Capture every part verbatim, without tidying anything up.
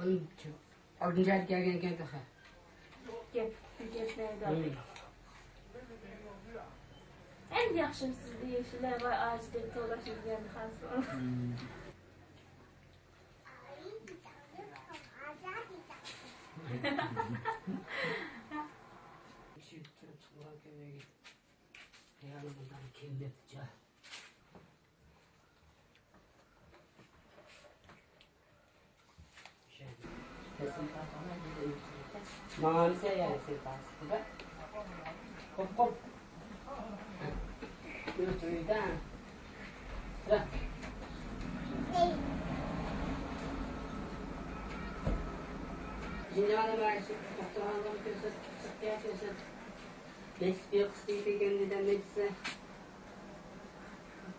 ئالدىنچى ئايدا كەلگەنكەن تېخى. گەپ، گەپ نەدە؟ ئەمدى ياخشىمۇسىز دېيىشىلەر، ۋاي، ئاجىزدىن تولا شۇ دېگەن خاس. ماڭامسەن يا سەن پاسىقىدا؟ قوپ، قوپ. يۈر، تۇرۇيدا. تۇرا. شىنجاڭدا مانا شۇ توختىغانغا كۆرسەت، چىقىپ كەتسۇن. نەچچە قىستى ئىكەن دېدى، نەچچىسى.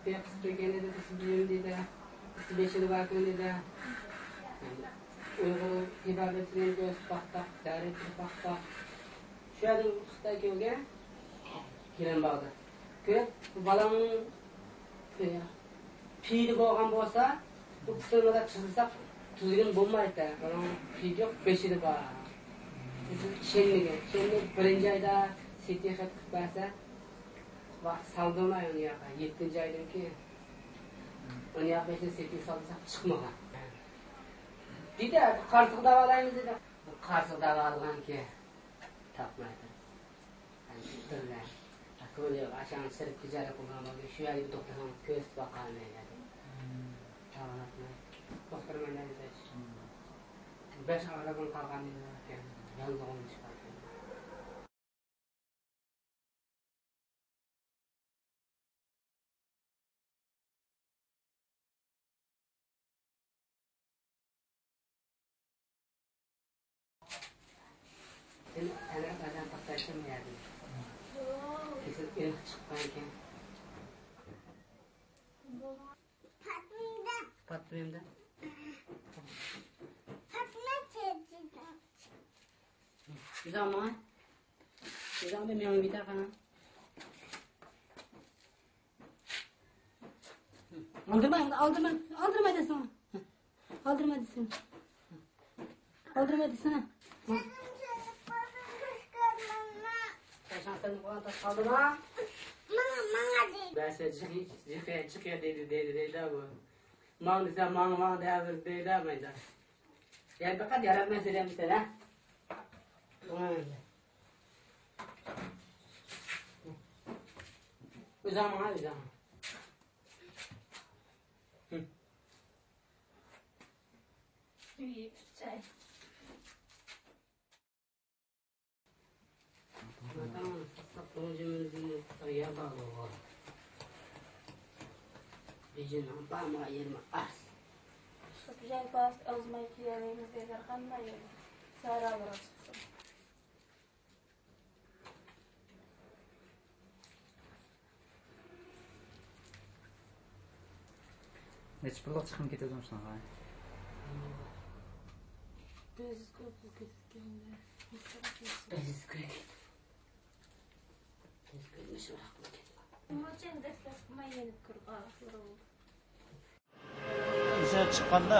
بىر قىز كەلگەن ئىدى، بىر قىز بىلىم دېدى، بىر قىز بېشىدا باركەن دېدى. ئۇيغۇر تېبابەتچىلىرىنى كۆرسىتىپ باقتۇق، دەرس قىلىپ باقتۇق. شۇ يەردىن خىتاي كۆرگەن، كېلىن باغدا. كۆرۈپ، بۇ بالاڭ پېيىدە بولغان بولسا، بۇ قىسىمدا تۇزلىساق، تۈزگىنى بولمايتتى. بالاڭ پېيىدە يوق، بېشىدا بار. ئىشەنمىگەن. ئىشەنمەي بىرىنچى ئايدا سىتى خەت قىلىپ بەرسە، ۋاقىت سالدۇرماي ئۇنى ياققا. يەتتىنچى ئايدىن كېيىن ئۇنى ياققا بېشىنى سېتىپ سالساق چىقمىغان. دېدى، قارسىغا داۋالايمىز دېدى. قارسىغا داۋالىغانكى تاپمايدۇ. بىرلە. كۆلى ئاشاڭ سىرت تىجارەت قىلغان بولدى. شۇ يەرگە دوختۇرخانىغا كۆرسىتىپ باقايمەن دېدى. داۋالاتماي. دوختۇر مەن دېدى. بەش ئاغرىقىم قالغان ئىدى. يالغۇزغا چىقارتتىم. سېنى ئەنە بەردەم پاتايسام يەردىن. كېسىل ئېنىق چىققانكەن. پاتمىدى. پاتمىدى. پاتمىدى. ئۆزۈڭ ماڭا. ئۆزۈڭ مېڭىپ كېتە قانا. ئالدىرما، ئالدىرما، ئالدىرما دېسىڭ. ئالدىرما دېسىڭ. ئالدىرما دېسىڭە. بەسە جىقى، جىقى، جىقى دەيدۇ، دەيدۇ، دەيدۇ بۇ. ماڭ دېسە ماڭ، ماڭ دەۋېرىدۇ، دەيدۇ مايدا. يەنە پەقەت ياراپ مەن سۆزلەمسەن ھە؟ ئۆزۈڭ ماڭا، ئۆزۈڭ. نەچچە پۇللۇق چىقىم كېتىدۇ مۇشۇنىڭغا؟ بىز كۆپ كېتىدىكەن. بىز كۆپ. بىز كۆپ مۇشۇنداق كېتىدۇ. مۇچەن دەسلەپ مايىنىپ كىرىپ ئاخىرى بولدى. ئۆشە چىققاندا،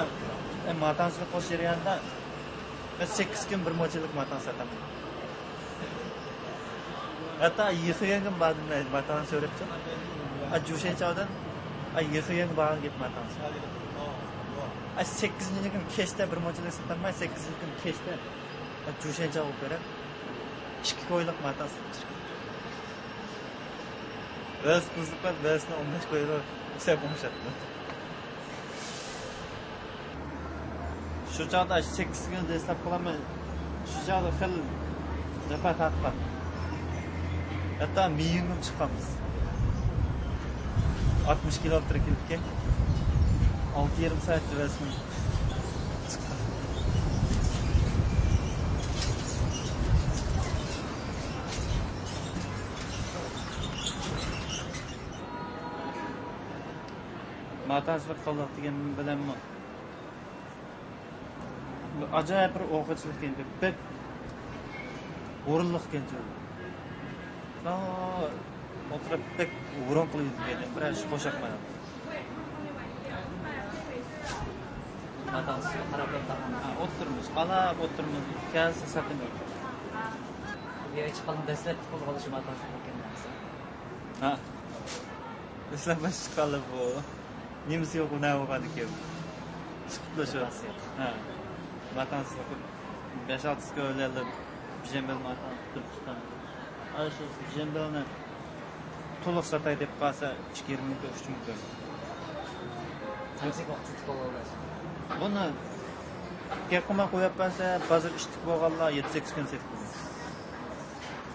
ئە، ماتاڭچىلىق قىلىش جەريانىدا، مەن سەككىز كۈن بىر موچىلىق ماتاڭ ساتامەن. ھەتتا يىخېيەنگىمۇ باردىم مەن ماتاڭ سۆرەپ چىقىپ. ئە، جۇشەنچاۋدىن، ئە، يىخېيەنگە بارغان گەپ ماتاڭ. ئە، سەككىزىنچى كۈن كەچتە بىر موچىلىق ساتالماي، سەككىزىنچى كۈن كەچتە، ئە، جۇشەنچاۋغا بېرىپ، ئىككى كويلۇق ماتاڭ ساتتىم. ۋەز قىزىپ، ۋەزنى ئون بەش كويلۇق سەپ ئوڭشاتتىم. شۇ چاغدا سەككىز كۈن ھېساب قىلىمەن. شۇ چاغدا خېلى جاپا تارتقان. ھەتتا مېيىڭگىمۇ چىققانمىز. ئاتمىش كىلومېتىر كېلىپكەن. ئالتە يېرىم سائەت تۈۋەسىنى چىققان. ماتاڭچىلىق قىلدۇق دېگەن بىلەنمۇ ئاجايىپ بىر ئوقۇغۇچىلىق ئىكەن، بەك ھۇرۇنلۇق ئىكەن. ئولتۇرۇپ بەك ھۇرۇن قىلىۋېتىدىكەن، بىرەر ئىش قوشاقماي. ئاتاڭسىز قاراپ ياتقان. ھە، ئولتۇرىمىز، قالاپ ئولتۇرىمىز. كەلسە ساتىمىز. بۇ يەرگە چىققاندا دەسلەپكى قولغا ئالىشىم ئاتاڭسىز ئىكەن دەمسە. ھە. دەسلەپ باشقا بۇ. نېمىسى يوق، نە بولغان ئىكەن. چىقىپلا شۇ. ھە. ۋاتانسىز بەش-ئالتە كۆرۈۋېلىپ، بىژەمبىلنى ئاتاڭ تۇتۇپ چىققان. ئانا شۇ بىژەمبىلنى تولۇق ساتاي دەپ قالسا، ئىككى يېرىم مىڭ، ئۈچ مىڭ كۆرۈن. قانچە ۋاقىت سېتىپ بولغانلار؟ بۇنى گەپ قىلماي قويۇپ بەرسە، بازار ئىتتىك بولغانلار يەتتە-سەككىز كۈن سېتىپ بولىدۇ.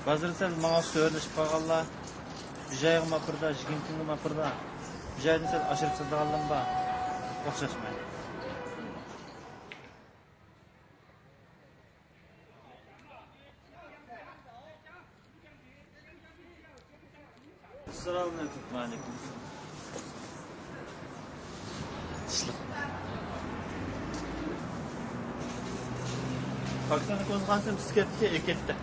بازار سەل ماڭا سۆرىلىشىپ قالغانلار، بىر جايغا ماپىردا، يىگىرمە كۈنگە ماپىردا، بىر جايدىن سەل ئاشۇرۇپ ساتىدىغانلارمۇ بار. ئوخشاشمايدۇ. ئەسسالامۇ ئەلەيكۇم. ۋەئەلەيكۇم ئەسسالام. پاكىستاندا كوزغانسىم سىز كەتتى، ئېلىپ كەتتى.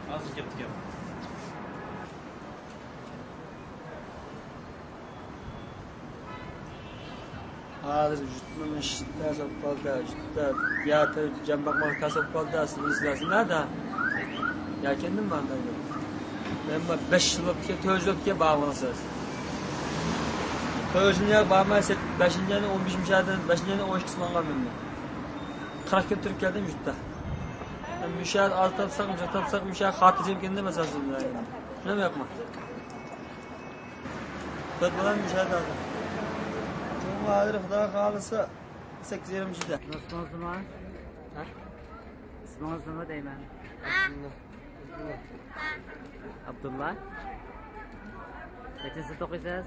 ھازىر كەپتىكەن. ھازىر جۈتمىمىش تەس بولۇپ قالدى، جۈتتە بىياتى جان باقماق تەس بولۇپ قالدى، سىز بىلىسىلەر، سىز نەدە؟ ياكىندىن مانداق. مەن بۇ بەش يىل بولۇپتىكەن، تۆت يىل بولۇپتىكەن بارمىغانسىز. تۆت يىل يەر بارماي سېتىپ، بەشىنچى ئاينىڭ ئون بەشىنچى مۇشۇ يەردىن، بەشىنچى ئاينىڭ ئون ئىككىسى ماڭغان مەن. قىرىق كۈن تۇرۇپ كەلدىم جۈتتە. مۇشۇ يەردە ئاز تاپساق، مۇشۇ تاپساق، مۇشۇ يەر خاتىرجەم كەلدىم، مەسىلەن، شۇنداق. شۇنداق ياقما؟ تۆت بالام مۇشۇ يەردە ھازىر. چوڭ ھازىر خۇدا خالىسا سەككىز يېرىم ئىچىدە. ئىسمىڭىز نېمە؟ ھە؟ ئىسمىڭىز نېمە دەيمەن؟ ئابدۇللا. ئابدۇللا. نەچچىنچى سىنىپتا ئوقۇيسىز؟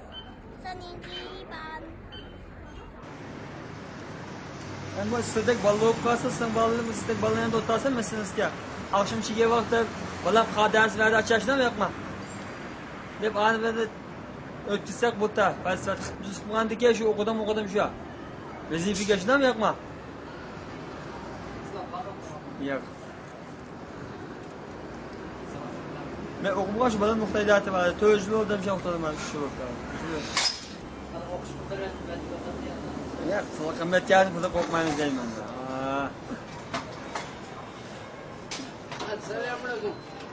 سەنىنجى بان. ئەمما سىزدەك بالا بولۇپ قالسا، سىزنىڭ بالىلىرىڭىز سىزدەك بالىلار يېنىدا ئولتۇرسا، مەسىلىسىگە ئاخشام چىگە ۋاقىتتا بالا قادەس ۋەدە ئاچاشنىڭ ياقما؟ دەپ ئانى بىلەن ئۆتكۈزسەك بۇ تا پەلسەپە بىز ئۇقمىغاندىكى شۇ ئوقۇدۇم، ئوقۇدۇم شۇ. ۋەزىپىگە شۇنداقمۇ ياقما؟ ياق. مەن ئوقۇمىغان شۇ بالىنىڭ نۇقتىئى دەتى بار. تۆت يىل بولدى، شۇ ئوقۇتىدىمەن، ئۈچ يىل بولدى. ياق، قىممەت يەردىن پۇلى قورقمايمىز دەيمەن. ھا.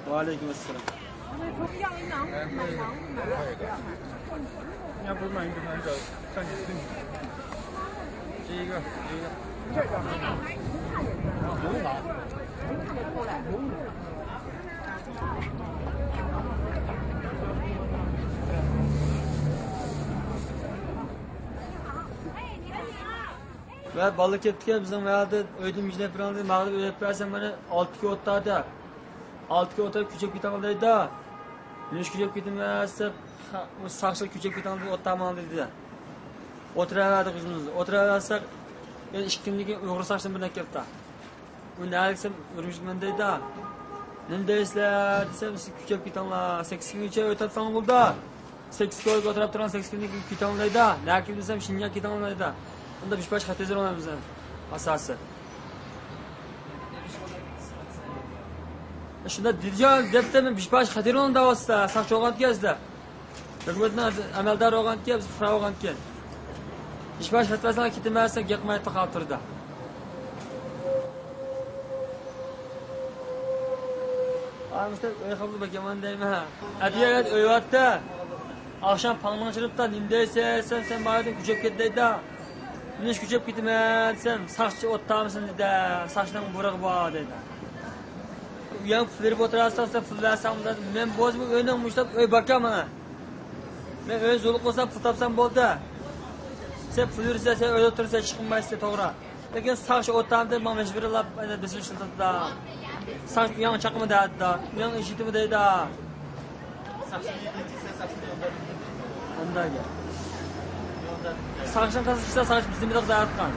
ۋەئەلەيكۇم ئەسسالام. ۋە بالا كەپتىكەن بىزنىڭ مەھەللىدە، ئۆيدىن مىجنەپ بېرىڭ دېدى، ماڭا ئۆيلەپ بەرسەم مانا ئالتە كۈن ئولتۇردى. ئالتە كۈن ئولتۇرۇپ كۆچۈپ كېتىڭ دەيدۇ. نېمىشقا كۆچۈپ كېتىمەن دېسەم، ساقچىلار كۆچۈپ كېتىڭ دېدى، ئولتۇرماڭ دېدى. ئولتۇرۇۋەردۇق ئۆزىمىز. ئولتۇرۇۋەرسەك، يەنە ئىككى كۈندىن كېيىن ئۇيغۇر ساقچىلىرى بىر كەپتۇ. ئۇ نەگە دېسەم، ئۈرۈمچىدىمەن دەيدۇ. نېمە دەيسىلەر دېسەم، سىز كۆچۈپ كېتىڭلار، سەككىز كۈنگىچە ئۆي تاپساڭلار بولىدۇ. سەككىز كويكا ئولتۇرۇپ تۇرۇڭ، سەككىز كۈندىن كېيىن كېتىڭلار دەيدۇ. نەگە دېسەم، شىنجاڭغا كېتىڭلار دەيدۇ. ئۇندا بىش پارچە خەت يېزىۋالىمىز ئاساسىي. شۇنداق دېدى، دەپتۇ، مەن بىش پارچە خەت يېزىۋالىمەن دەۋاتسا، ساقچى بولغانتى ئەزدە. ھۆكۈمەتنىڭ ئەمەلدارى بولغانتى، بىز پۇقرا بولغانتى. بىش پارچە خەت بەرسەڭ كېتىمەن دېسە، گەپ قىلماي قالىپ تۇرىدۇ. ئانا مۇشۇنداق ئۆي خاپىلىق بەك يامان دەيمەن. ئەتىگەن ئۆيۈۋەتتى. ئاخشام پاڭنىڭ چىرىپتا، نېمە دەيسەن، سەن، سەن بارىدىن كۆچۈپ كەت دەيدۇ. نېمىشقا كۆچۈپ كېتىمەن دېسەم، ساقچى ئولتۇرمىسۇن دېدى. ساقچىنىڭ بۇيرۇقى بار دەيدۇ. ئۇياڭ پۇل بېرىپ ئولتۇرارسەن، سەن پۇل بەرسەڭ، مەن بولسا بۇ ئۆينىڭ مۇشتاپ ئۆي باكا مانا. مەن ئۆينى زۇلۇق قىلسام، پۇل تاپسام بولدى. سەن پۇل بېرىسەن، سەن ئۆيدە ئولتۇرىسەن، چىقمايسەن، توغرا. لېكىن ساقچى ئولتۇرامدۇ، ماڭا مەجبۇرلاپ، ئەنە، بېسىم ئىشلىتىدۇ. ساقچى ئۇياڭ چاقما دەيدۇ، ئۇياڭ ئىشلىتىمۇ دەيدۇ. ئۇنداق گەپ. ساقچىنىڭ قىزى چىقسا، ساقچى بىزنى مىدىق دەۋاتقان.